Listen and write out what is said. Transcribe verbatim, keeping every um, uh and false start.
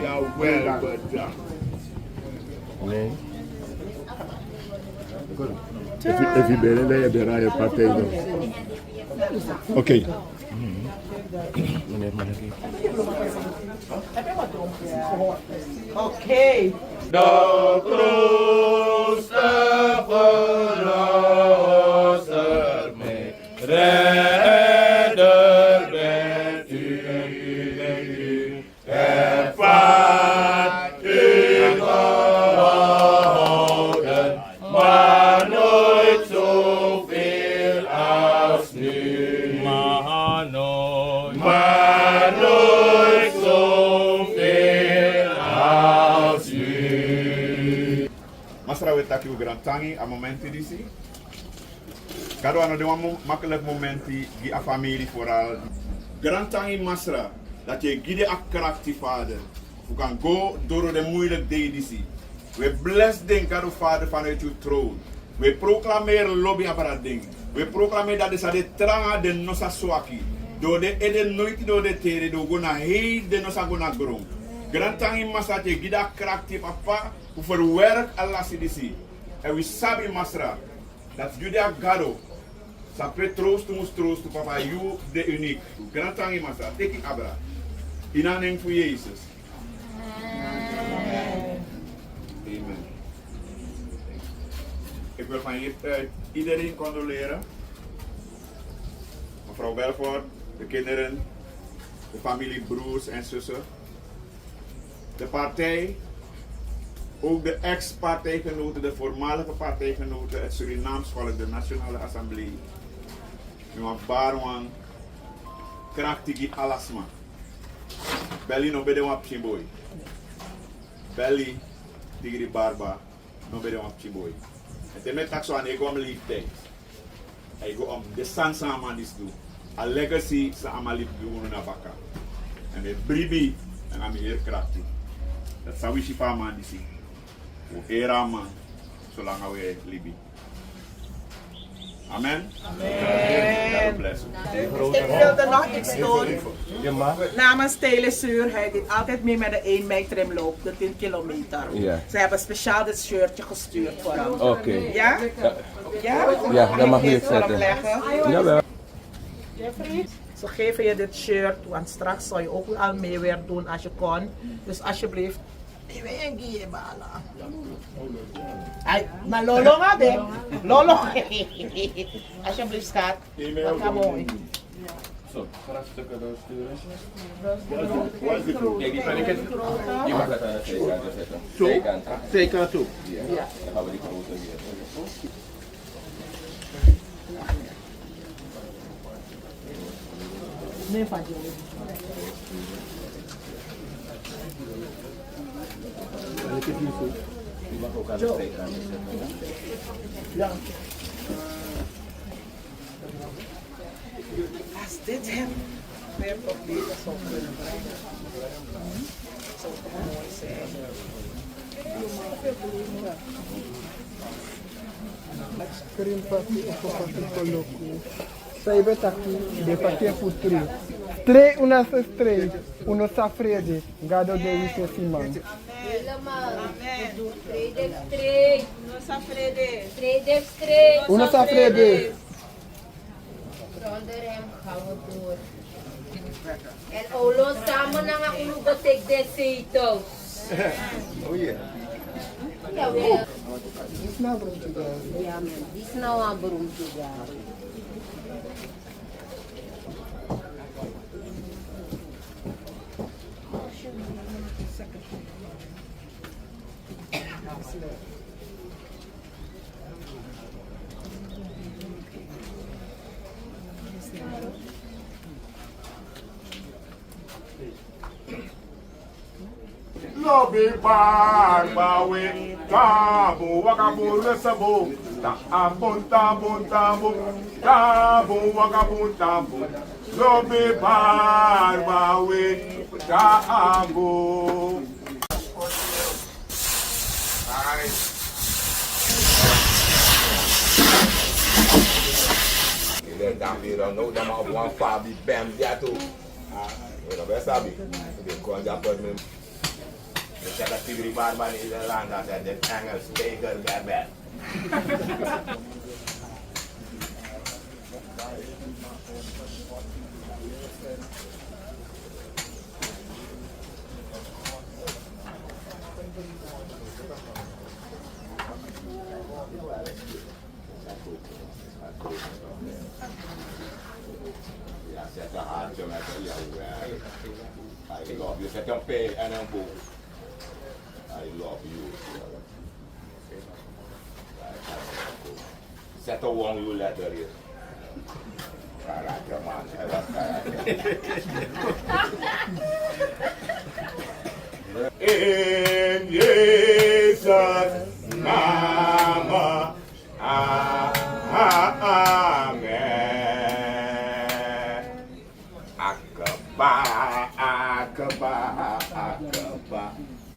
Jawel, bedankt. Nee. Efu, efu yu bere, dan yu bere a yu partij dan. Oké. Oké. De grootste verlosser, mijn redder bent u. Ervaart u gehouden, maar nooit zoveel als nu. Maar nooit. Maar nooit zoveel als nu. Masra, wi e taki wi grantangi a momenti disi. Gado, a no de wan mo-, makkelijk momenti gi a famiri vooral. Grantangi Masra, dati yu e gi den a krakti, Vader, fu kan go doro den moeilijk dei disi. Wi e bless den, Gado Vader, vanuit yu troon. Wi e proclameer lobi abra den. Wi e proclameer dati den sa de tranga, den no sa swaki. Doro den ede noiti, doro den tere, den o go na hei, den no sa go na gron. Grantangi Masra, dati yu e gi den a krakti, Papa, fu ferwerk a lasi disi. Èn wi sabi, Masra, dati yu de a Gado san pe trowstu mus trowstu, Papa, yu de uniek. Grantangi Masra, teki abra. Ini a nen fu Yesus. Amen. Amen. Ik wil van hier, eh, iedereen condoleren. Mevrouw Belfort, de kinderen, de familie, broers en zussen. De partij, ook de ex-partijgenoten, de voormalige partijgenoten, het Surinaams volk, de Nationale Assemblée. Mi wani bari wan krakti gi ala sma. Belly no ben de wan pikin boi. Belly Tigri Barba no ben de wan pikin boi. Èn te mi e taki so, a no e go om leeftijd. A e go om den sani san a man disi du. A legacy san a man libi gi unu na baka. Èn mi e bribi nanga mi heri krakti dati san wi si fu a man disi. Wi o eri a man solanga wi e libi. Amen. Amen. God bless u. Ik wilde nog iets doen. Namens Telesur, hij deed altijd mee met de één mei trimloop, de tien kilometer. Ja. Ze hebben speciaal dit shirtje gestuurd voor hem. Oké. Ja? Ja. Ja, dat mag je zetten. Jawel. Jeffrey, ze geven je dit shirt, want straks zou je ook al mee willen doen als je kon. Dus alsjeblieft, Iwe en gi ye bala. Ai, ma lolo ma de. Lolo. Alsjeblieft, schat. Wat kan mooi. Zo, graag stukken doorsturen. Kijk, die kan ik het. Je mag het aan de zijkant zetten. Zo? Zijkant. Zijkant zo. Ja. Dan gaan we die grote weer. Als dit hem weer tot leven zou kunnen brengen, zou het toch mooi zijn. Krim pati, opo pati, koloku. Sai ben taki, den pati e fu trei. Trei, unu sa trei, unu sa frede. Gado de wi fesi man. Amen. Amen. Trei den fu trei. Unu sa frede. Trei den fu trei. Unu sa frede. Zonder hem gaan we door. En Olo samen nanga unu go teki den zetels. Oh yeah. Jawel. Disi na wan beroemdheid. Ja, man, disi na wan beroemdheid, ja. Lobi barba we, tabu waka buru sabo. Tabun, tabun, tabun, tabun, waka bun, tabun. Lobi barba we, tabun. Ile dan biro no dan ma wan fabi bem dia tu. Biro be sabi. Di kon dia pot mi. Di sa ka tigri barba ni ile landa sa di Engels speaker bebe. Ya, zet een hartje met een jawel. I love you. Zet een pijl en een boog. I love you. Zet een wong, you letter hier. Karate man, hij was karate. In Jezus' naam.